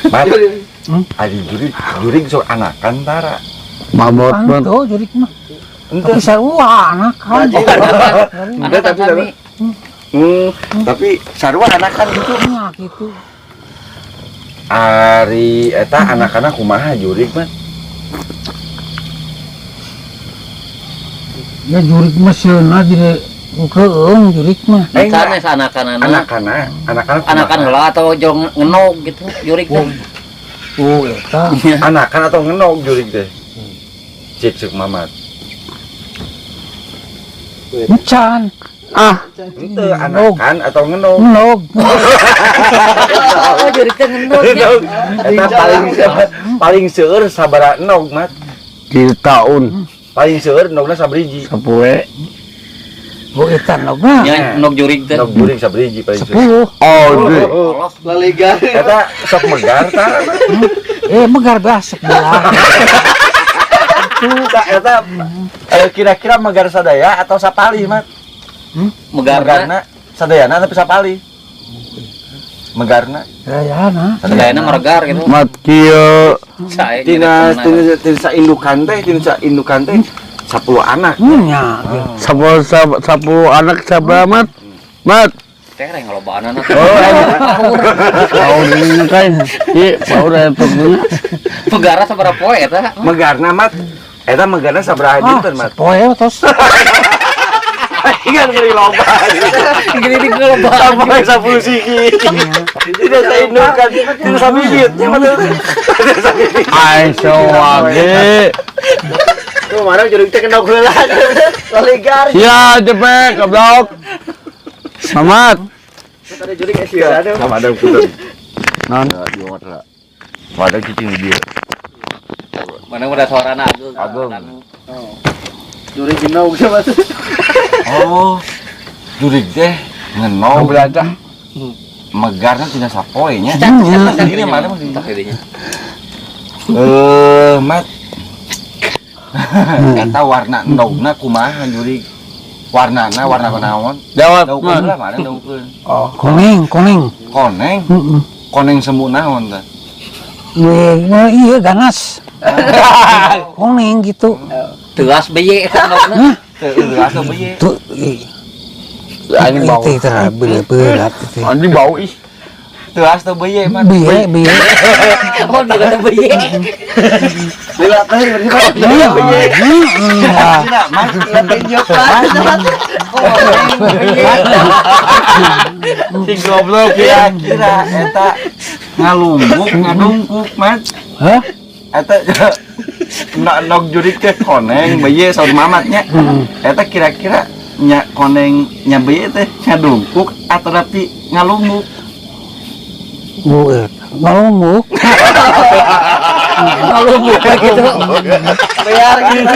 Mat. Ari jurig, jurig sok anakan tara? Mamot mah. Tuh jurig mah. Ente. Tapi sarua anakan. Ente tapi tapi tapi sarua anakan gitu. Nya gitu. Ari eta anak-anak kumaha jurig mah? Ya jurig mah sieuna jadi keung jurig mah. Eh, Sanes anakan-anak. Anak-anak, anak-anak kumaha? Anakan heula atau jong ngenog gitu jurig teh. Oh eta. Anakan atau ngenog jurig teh? Cik cik Mamat. Encan. Ah, Ente anakan atau ngenog? Ngenog. Oh, jurig teh ngenog ya. Ngenog. Eta paling paling seueur sabaraha enog, Mat? 3 tahun Paling seueur enogna sabriji. sapoe. Oh eta nogna. Ya ngenog jurig teh. Enog jurig sabriji paling seueur. 10. Oh, di. Allah. Laligar. Eta sok megar tah. Eh megar basek belah. Eta eta kira-kira megar sadaya atau sapalih, Mat? Megarna. Megarna sadayana tapi sapalih. Megarna Sadayana. Sadayana meregar gitu. Mat kieu Sae tina tina tina saindukan teh, tina saindukan teh 10 anak. Nya. 10 10 anak sabaraha, Mat? Mat. Teh ngalobaan anak. Oh, paur ini kan. Ieu paur aya tunggunya. Megara sabaraha poe eta? Megarna, Mat. Eta megarna sabaraha dinten, Mat? Poe tos. Ingat beri loba. Gini di ngalobaan. Sampai 10 siki. Tidak saindukan, tidak sabibit. Ya, Mat. Tidak sabibit. Ai sawage. Tuh mana jurig teh kena heula. Laligar. Sia cepet goblok. Mamat. Ada jurig sia ada. Sama ada puter. Non. Ada cicing di dia. Mana udah suarana ageung. Ageung. Jurig genog sama tuh. Oh, jurig teh ngenog. Belajar. Megarna tina sapoe nya. Ini mana maksudnya? Tah dinya. Mat. Eta warna endogna kumaha jurig? Warnana warna naon? Jawab, Daukeun Mat. lah mana daukeun. Oh, koneng, koneng. Koneng, Heeh. koneng semu naon tah? Iya ganas. Koneng gitu. Teas beye eta nogna. Teu atuh beuye. Tuh. Anjing bau. Itu berat itu. Anjing bau ih. Teuas teu beuye, Mat. Biye, biye. Oh, dia beye. Lila teh berarti mah. Kira-kira, Mat. Si goblok Kira-kira eta ngalumbuk ngadungkuk, Mat. Hah? Eta nog jurig teh koneng beuye saur Mamatnya. Eta kira-kira nya koneng nya beuye teh ngadungkuk atau tapi ngalumbuk? Bu, ngalumbuk. Ngalumbuk gitu. Bayar gitu.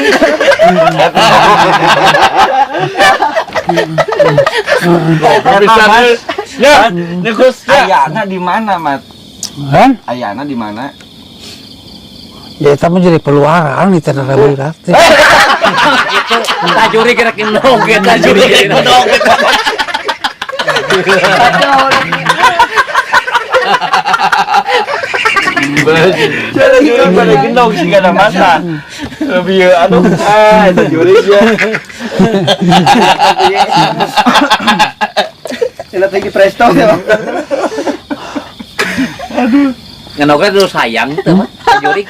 Bisa ya, nyekus ya. Ayana di mana, Mat? Kan? Ayana di mana? Ya eta mah jadi peluaran di tanah berat teh. Gitu. Tah jurig rek ngenog eta jurig ngenog. Jadi jurig pada gendong sih gak ada mata. Lebih aduh, ah itu jurig ya. Sila tinggi presto ya. Aduh. Ngenogna dulu sayang teh mah jurig.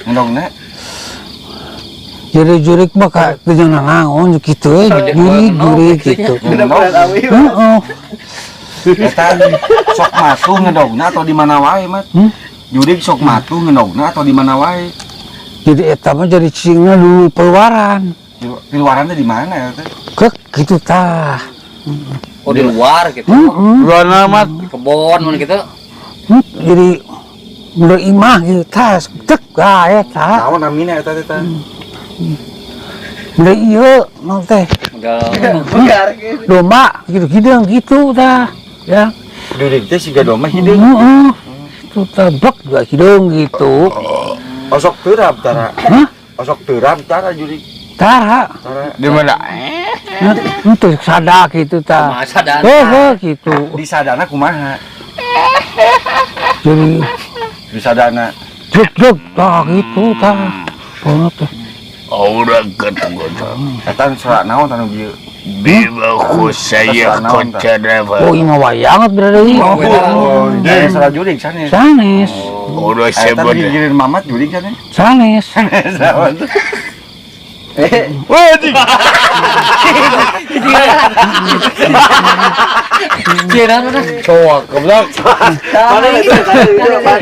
Ngenogna. Jadi jurig mah ka teu naon kitu we, jurig jurig gitu. Heeh. Eta sok matuh ngedogna atau di mana wae, Mat? Jurig sok matuh ngedogna atau di mana wae? Jadi eta mah jadi cicingna dulu peluaran. Piluaran teh di mana ya teh? Ke kitu tah. Oh, di luar gitu. Luar Mat. Di kebon mun gitu. Jadi mulai imah gitu tas tek ah eta. Naon namina eta teh tah? Mulai ieu naon teh? Domba gitu hideung gitu tah. Ya. Jurig teh siga domba hideung. Heeh. Itu tebek juga hideung gitu. Osok teurab tara. Hah? Osok teurab tara jurig. Tara. Tara. Di mana? Itu sada gitu tah. Kumaha sadana? Heeh gitu. Di sadana kumaha? Jadi Disadana. Jek jek tah gitu tah. Bauna teh. Aura ketemu. Eta suara naon tanu bieu? Bima khusaya kocanava. Oh, ieu mah wayang berada ieu. Oh, oh, suara jurig sanes. Sanes. Ora Eta sebut. gigireun mamat jurig sanes. Sanes. Sanes naon tuh? Cienan mana? Coak goblok. Mana itu?